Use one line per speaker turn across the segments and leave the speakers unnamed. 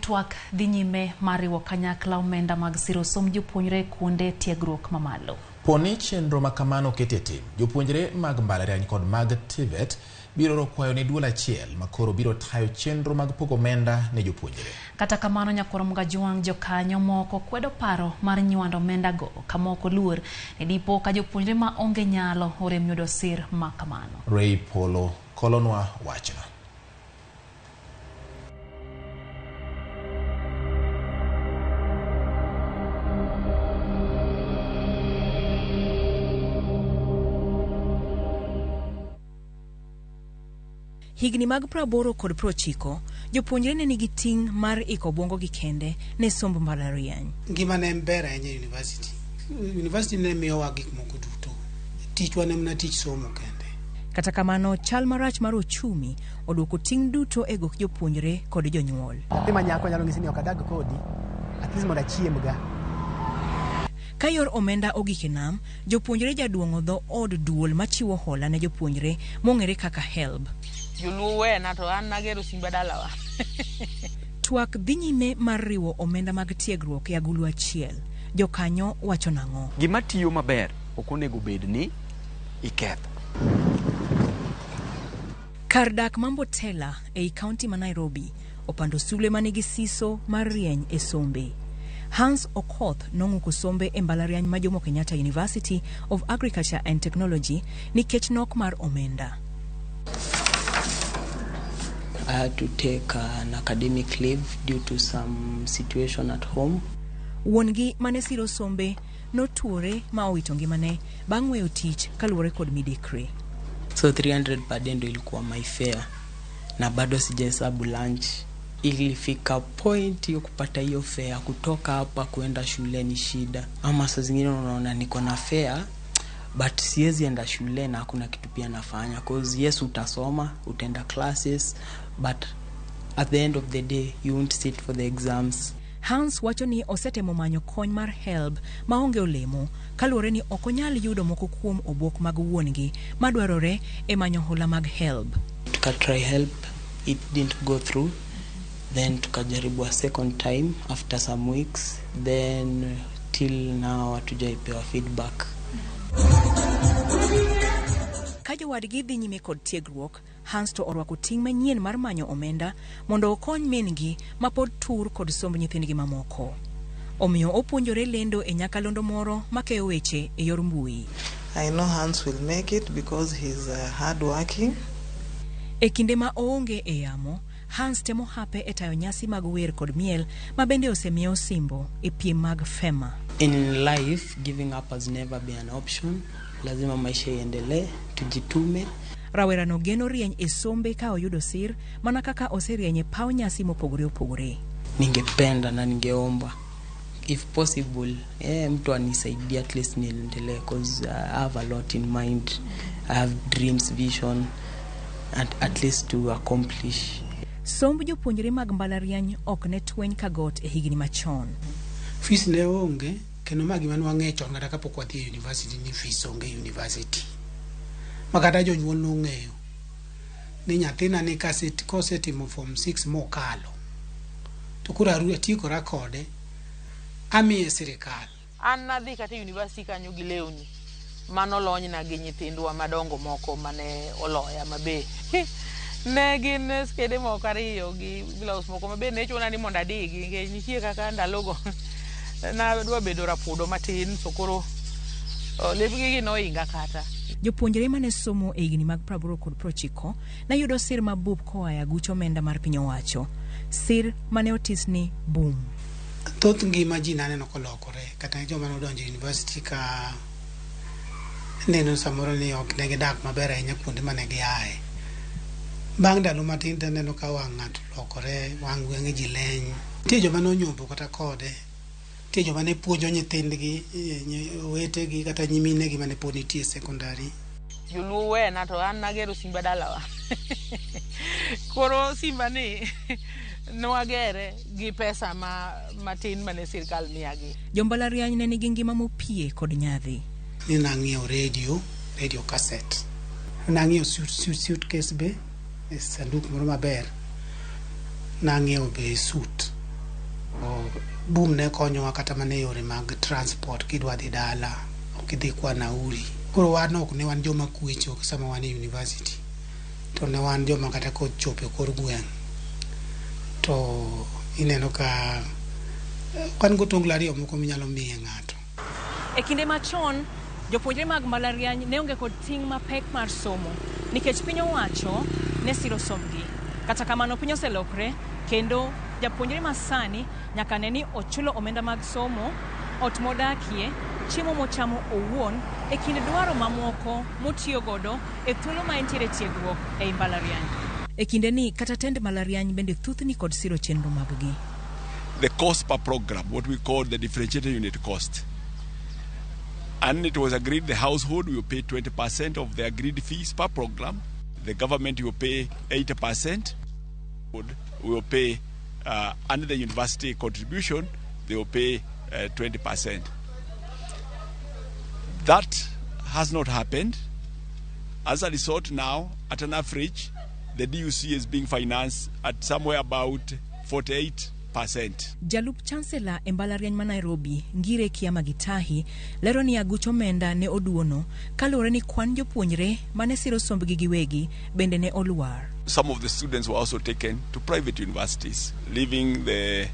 Twak dhi nyime mar riwo kanyakla omenda mag siro somb jopuonjre e kuonde tiegruok mamalo.
Poni chenro ma kamano oket e tim, jopuonjre mag mbalariany kod mag TVET biro oro kwayo ne duol achiel ma koro biro tayo chenro mag pogo omenda ne jopuonjre.
Kata kamano, Nyakwar Mgajwang' jokanyo moko kwedo paro mar nywando omendago ka moko luor ni dipo ka jopuonjre ma onge nyalo orem yudo sir ma kamano.
Ray Polo kolonwa wachno.
Higni mag 80 kod 90, jopuonjre ne nigi ting' mar iko obwongogi kende ne somb mbalariany.
Ngima ne ber ahinya e university. University ne miyowa gik moko duto. Tichwa ne mana tich somo kende.
Kata kamano, chal marach mar ochumi oduoko ting' duto e gok jopuonjre kod jonyuol.
Nyathi ma nyako nyalo ng'isi ni ok adag kodi, at least mondo achiemga.
Ka yor omenda ogik e nam, jopuonjre jaduong'o dho od duol machiwo hola ne jopuonjre mong'ere kaka HELB.
Joluo wena to an nagero simba dalawa.
Twak dhi nyime mar riwo omenda mag tiegruok e agulu achiel. Jokanyo wacho nang'o?
Gima tiyo maber ok onego bed ni iketho.
Kar dak ma Mbotela ei kaunti ma Nairobi opando sulwe manigi siso mar rieny e sombe. Hans Okoth nong'uko sombe e mbalariany ma Jomo Kenyatta University of Agriculture and Technology nikech nok mar omenda.
I had to take an academic leave due to some situation at home.
Wuon-gi mane siro sombe notuore ma owito ngimane bang' weyo tich kaluwore kod midekre.
So 300 per day ndo ilikuwa my fare, na bado sijahesabu lunch. Ilifika point hiyo kupata hiyo fare kutoka hapa kuenda shule ni shida, ama saa zingine unaona niko na fare but siwezi enda shule na hakuna kitu pia nafanya, cause yes utasoma, utaenda classes, but at the end of the day you won't sit for the exams.
Hans wacho ni osetemo manyo kony mar HELB maonge olemo kaluwore ni ok onyal yudo moko kuom obok mag wuon-gi madwarore e manyo hola mag HELB.
Tuka try help, it didn't go through. Then tukajaribu a second time after some weeks, then till now hatujaipewa feedback.
Ka jowadgi dhi nyime kod tiegruok, Hans to orwako ting' manyien mar manyo omenda mondo okony min-gi ma pod tur kod somb nyithindgi mamoko. Omiyo opuonjore lendo e nyakalondo moro makeyo weche e yor mbui.
I know Hans will make it because he's hardworking.
E kinde ma oonge e yamo, Hans temo hape e tayo nyasi mag wer kod miel ma bende osemiye osimbo e piem mag Fema.
In life, giving up has never been an option. Lazima maisha iendelee, tujitume.
Rawerano geno rieny e sombe ka oyudo sir mana kaka oserieny e paw nyasi mopogore opogore.
Ningependa na ningeomba if possible, mtu anisaidie at least niendelee, cause I have a lot in mind. I have dreams, vision, and at least to accomplish.
Somb jopuonjre mag mbalariany ok ne tweny ka got e higni machon.
Fees ne onge, kendo ma gima ne wang'eyo chon kata kapok wadhi e university ni fees onge e university. Ma kata jonyuol nong'eyo ni nyathina ni kosetimo form 6 mokalo to koro atiekora kode amiye sirikal.
An nadhi kata e university kanyo gi lewni manolonyna gi nyithindwa madongo moko mane oloya mabe ne gin skede moko ariyo gi blouse moko mabe ne chuna ni mondo adigi nikech nitie kaka ndalogo nadwa bedo rapudo matin, so koro lepgi gi noinga kata.
Jopuonjre mane somo e higni mag 80 kod 90 ne yudo sir mabup koa e aguch omenda mar piny owacho. Sir mane otis ni boom.
Thoth ngima ji naneno kolokore, kata joma nodonjo e university ka neno samoro ni ok ne gidak maber ahinya kuonde mane giaye. Bang' ndalo matin to aneno ka wang' ng'ato lokore, wang' wenge ji leny. Nitie joma nonyombo kata kode, nitie joma ne puonjo nyithindgi, owetegi kata nyiminegi mane pod nitie e secondary.
Joluo wena to an nagero simba dalawa. Koro simba ni nwagere gi pesa ma matin mane sirkal miyagi.
Jombalariany ne nigi ngima mopie kod nyadhi.
Ni nang'iewo radio, radio cassette. Nang'iewo suitcase be, e sanduk moro maber. Nang'iewo be suit. Boom ne konyowa kata mana e yore mag transport kidwa dhi dala, ok idhi kwa nauri. Koro wan ok ne wan joma kwecho sama wan e university, to ne wan joma kata kochopo e kor gweng' to ineno ka wan gotonglo ariyo moko minyalo miye ng'ato.
E kinde machon, jopuonjre mag mbalariany ne onge kod ting' mapek mar somo nikech piny owacho ne siro sombgi. Kata kamano piny oselokre kendo japuonjre masani nyaka ne ni ochulo omenda mag somo, ot modakie, chiemo mochamo owuon e kind dwaro mamoko motiyo godo e thuolo ma entiere tiegruok ei mbalariany. E kinde ni kata tend mbalariany bende thuthni kod siro chenro mag-gi.
The cost per program, what we call the differentiated unit cost. And it was agreed the household will pay 20% of the agreed fees per program. The government will pay 80%. Will pay under the university contribution, they will pay 20%. That has not happened. As a result now, at an average, the DUC is being financed at somewhere about 48%.
Jalup Chancellor e mbalariany ma Nairobi, Ngire Kiama Gitahi, lero ni aguch omenda ne oduono kaluwore ni kwan jopuonjre mane siro sombgi giwegi bende ne olwar.
Some of the students were also taken to private universities, leaving the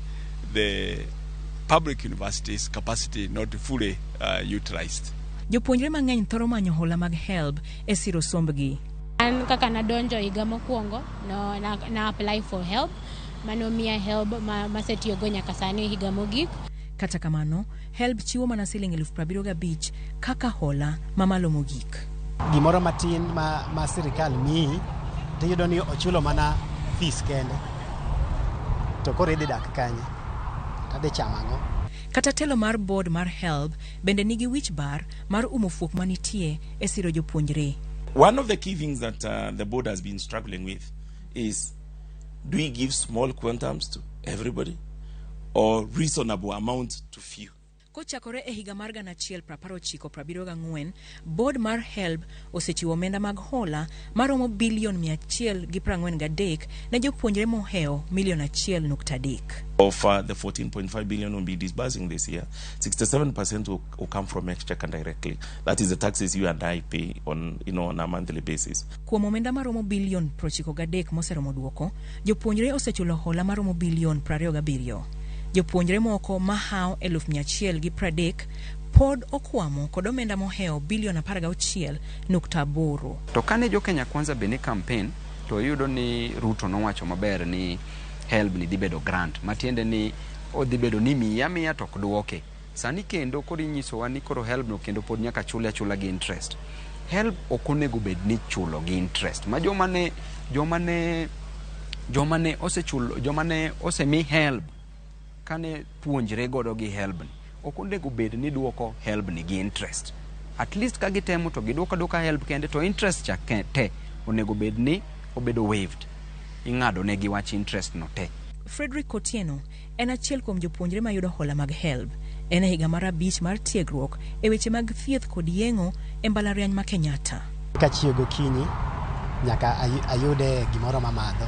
public universities' capacity not fully utilized.
Jopuonjre mang'eny thoro manyo hola mag HELB e siro sombgi.
An kaka nadonjo higa mokwongo, no, na apply for HELB, manomiya HELB masetiyogo nyaka sani higa mogik.
Kata kamano, HELB chiwo mana siling 75,000 kaka hola mamalo mogik.
Gimoro matin ma sirikal miyi, tiyudo ni ochulo mana fees kende. To koro idhi dak kanye? Tadhi chamo ang'o?
Kata telo mar board mar HELB bende nigi wich bar mar umo fuok manitie e siro jopuonjre.
One of the key things that the board has been struggling with is, do we give small quantums to everybody or reasonable amount to few?
Kochakore e higa mar 1974, board mar HELB osechiwo omenda mag hola maromo bilion 143 ne jopuonjre mohewo milion 1.3.
Of the 14.5 billion we'll be disbursing this year, 67% will come from Exchequer directly. That is the taxes you and I pay on a monthly basis.
Kuom omenda maromo bilion 93 moseromo duoko, jopuonjre osechulo hola maromo bilion 27. Jopuonjre moko mahawo 130,000 pod okwamo kod omenda mohewo bilion 16.8.
To kane jo Kenya Kwanza bende campaign, to iyudo ni Ruto nowacho maber ni HELB ni dhi bedo grant, matiende ni odhi bedo ni miyi amiya to ok duoke. Sani kendo koro inyisowa ni koro HELB no kendo pod nyaka chule achula gi interest. HELB ok onego bed ni chulo gi interest. Ma joma ne osechulo, joma ne osemi HELB kane puonjre godo gi HELB ni, ok onego bed ni duoko HELB ni gi interest. At least ka gitemo to giduoko aduoka HELB kende, to interest cha te onego bed ni obedo waived. Ing'ado negi wach interest no te.
Frederick Otieno en achiel kuom jopuonjre mayudo hola mag HELB. En e higa mar 5 mar tiegruok e weche mag thieth kod yeng'o e mbalariany ma Kenyatta.
Kachiew gokinyi nyaka ayude gimoro mamadho.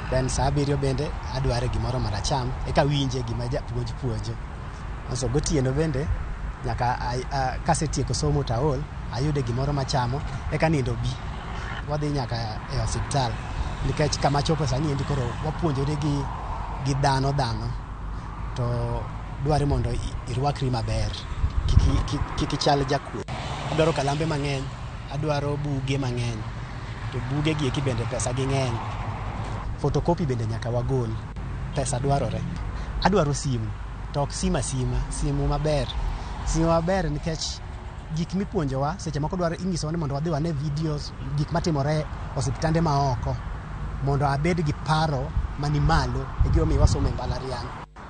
Then saa 7 bende adware gimoro maracham eka winje gima japuonj puonjo. So gotieno bende nyaka kasetieko somo to aol, ayude gimoro machamo eka nindo bi. Wadhi nyaka e osiptal nikech kama chopo sani endi koro wapuonjore gi dhano to dware mondo irwakri maber, kik ichal jakuo. Adwaro kalambe mang'eny, adwaro buge mang'eny, to buge gi eki bende pesa gi ng'eny. Photocopy bende nyaka wagol, pesa dwarore. Adwaro simu, to ok sima sima, simu maber. Simu maber nikech gik mipuonjowa seche moko dwaro inyisowa ni mondo wadhi wane videos, gik matimore osiptande maoko, mondo abed gi paro mani malo e gimomiyo wasomo e mbalariany.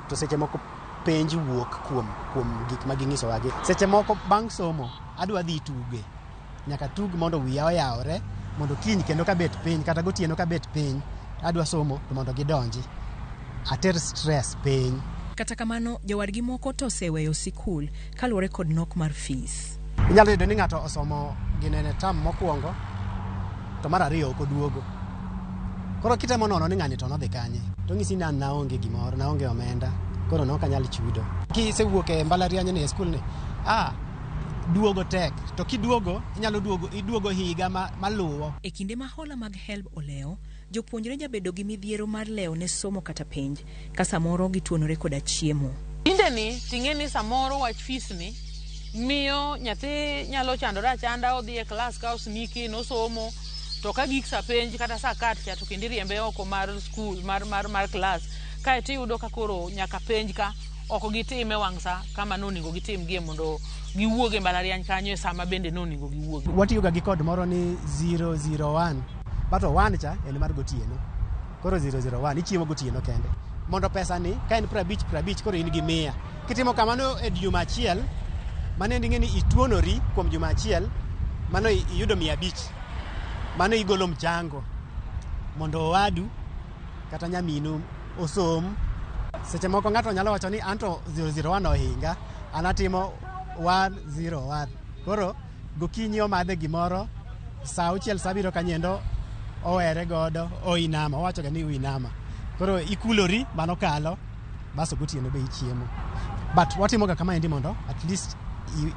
To seche moko penj wuok kuom gik ma ging'isowagi. Seche moko bang' somo adwa dhi tuge, nyaka tug mondo wiya oyawre, mondo kiny kendo kabet piny kata gotieno kabet piny adwa somo to mondo gidonji, ater stress piny.
Kata kamano, jowadgi moko to oseweyo sikul kaluwore kod nok mar fees.
Inyalo yudo ni ng'ato osomo ginene tam mokwongo to mar ariyo ok oduogo. Koro kitemo nono ni ng'ani to nodhi kanye, to ng'isi ni an naonge gimoro, naonge omenda, Koro ne ok anyal chudo. Kisewuok e mbalariany ni e skul ni, duogo tek. To kiduogo, inyalo duogo, iduogo higa maluwo.
E kinde ma hola mag HELB olewo, jopuonjre jabedo gi midhiero mar lewo ne somo kata penj, ka samoro gituonore koda chiemo.
Tinde ni ting'e ni samoro wach fees ni miyo nyathi nyalo chandore achanda, odhi e klas ka osniki nosomo, to ka gik sa penj kata sa kat cha to kendo iriembe oko mar skul mar klas, kaeto iyudo ka koro nyaka penj ka ok gitime wang' sa kama nonego gitimgie mondo giwuog e mbalariany kanyo e sama bende nonego giwuogi.
Watiyoga gi code moro ni 001. But 1 cha en mar gotieno. Koro 001 ichiemo gotieno kende. Mondo pesa ni ka en 50 50, koro in gi 100. Kitimo kamano e juma achiel, mano en ing'e ni ituonori kuom juma achiel, mano iyudo 500. Mano igolo mchango mondo owadu kata nyaminu osom. Seche moko ng'ato nyalo wacho ni anto 001 ohinga, an atimo 101. Koro gokinyi omadhe gimoro, sa 6 sa 7 kanyendo owere godo, oinama, owacho ga ni uinama. Koro ikulori, mano kalo, baso gotieno be ichiemo. But watimo ga kamaendi mondo at least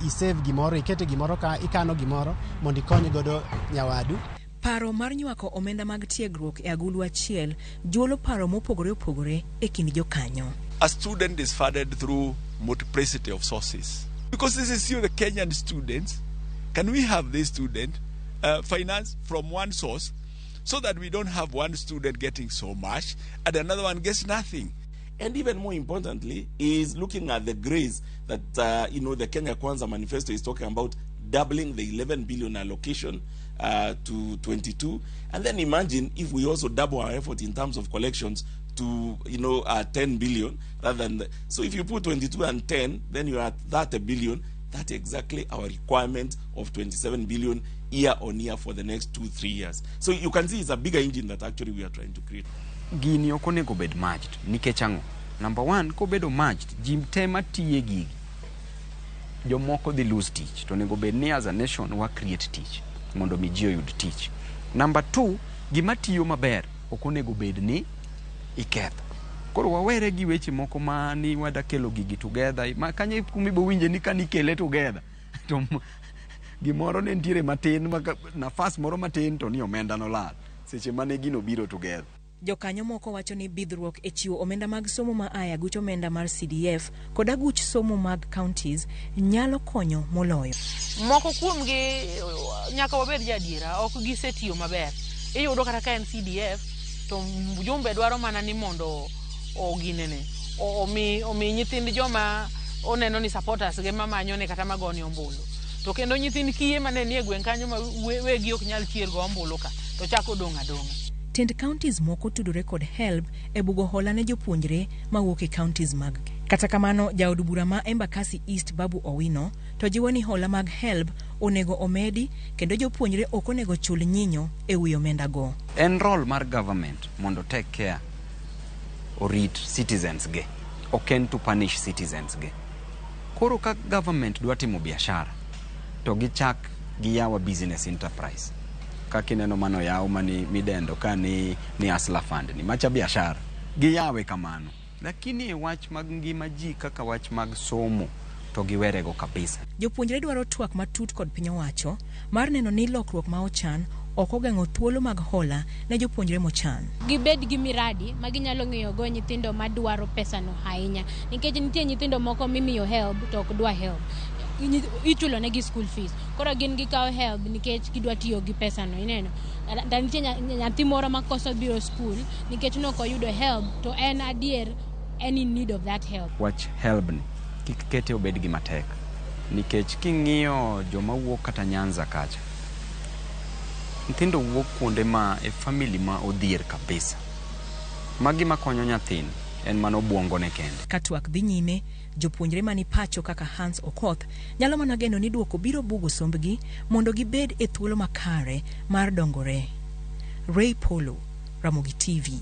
i save gimoro, ikete gimoro ka ikano gimoro mondo ikony godo nyawadu.
Paro mar nywako omenda mag tiegruok e agulu achiel juolo paro mopogore opogore e kind jokanyo.
A student is funded through multiplicity of sources. Because this is still the Kenyan students, can we have this student finance from one source so that we don't have one student getting so much and another one gets nothing?
And even more importantly, is looking at the grace that the Kenya Kwanza manifesto is talking about, doubling the 11 billion allocation to 22. And then imagine if we also double our effort in terms of collections to 10 billion rather than so if you put 22 and 10, then you are at 30 billion. That's exactly our requirement of 27 billion year on year for the next 2-3 years. So you can see it's a bigger engine that actually we are trying to create.
Gini ok onego bed merged nikech ang'o? Number one, kobedo merged, ji te matiye gigi jomoko dhi lose tich, to onego bed ni as a nation wa create tich mondo mi ji oyud tich. Number two, gima tiyo maber ok onego bed ni iketho. Koro wawere gi weche moko ma ni wada kelo gigi together, ma kanyo kuma ibo winje ni kanikele together to gimoro ne nitiere matin ma nafas moro matin to ni omenda nolal seche mane gino biro together.
Jokanyo moko wacho ni bidhruok e chiwo omenda mag somo ma aa e aguch omenda mar CDF kod aguch somo mag counties nyalo konyo moloyo.
Moko kuomgi, nyaka wabed jadiera, ok gisetiyo maber. Iyudo kata ka en CDF to mjumbe dwaro mana ni mondo oginene omi nyithind joma oneno ni supporters ge mamanyone kata magone ombulu, to kendo nyithind kiye mane nie gweng' kanyo ma wegi ok nyal chier go ombulu ka to chako dong' adong'a.
Tend counties moko tudore kod HELB e bugo hola ne jopuonjre mawuok e counties mag. Kata kamano, jaod bura ma Embakasi East Babu Owino to jiwo ni hola mag HELB onego omedi kendo jopuonjre ok onego chul nyinyo e wi omenda go.
En role mar government mondo take care, orit citizens ge, ok en to punish citizens ge. Koro ka government dwa timo biashara to gichak giyawa business enterprise kaka ineno mano yaw mani midendo ka ni Hustler Fund ni macha biashara giyawe kamano, lakini e wach mag ngima ji kaka wach mag somo to giwerego kabisa.
Jopuonjre dwaro twak matut kod piny owacho mar neno ni lokruok ma ochan ok ogeng'o thuolo mag hola ne jopuonjre mochan.
Gibed gi miradi ma ginyalo ng'iyogo nyithindo madwaro pesano ahinya, nikech nitie nyithindo moko mimiyo HELB to ok dwa HELB, ichulo negi school fees, koro gin gikawo HELB nikech gidwa tiyo gi pesano. Ineno da nitie nyathi moro makoso biro school nikech nokoyudo HELB, to en adier en in need of that help.
Wach HELB ni kik kete obed gima tek, nikech king'iyo joma wuok kata Nyanza kacha, nyithindo wuok kuonde ma e family ma odhier kabisa, ma gima konyo nyathini en mana obuongone kende.
Ka twak dhi nyime, jopuonjre mani pacho kaka Hans Okoth nyalo mana geno ni duoko biro bugo sombgi mondo gibed e thuolo makare mar dongore. Ray Polo, Ramogi TV.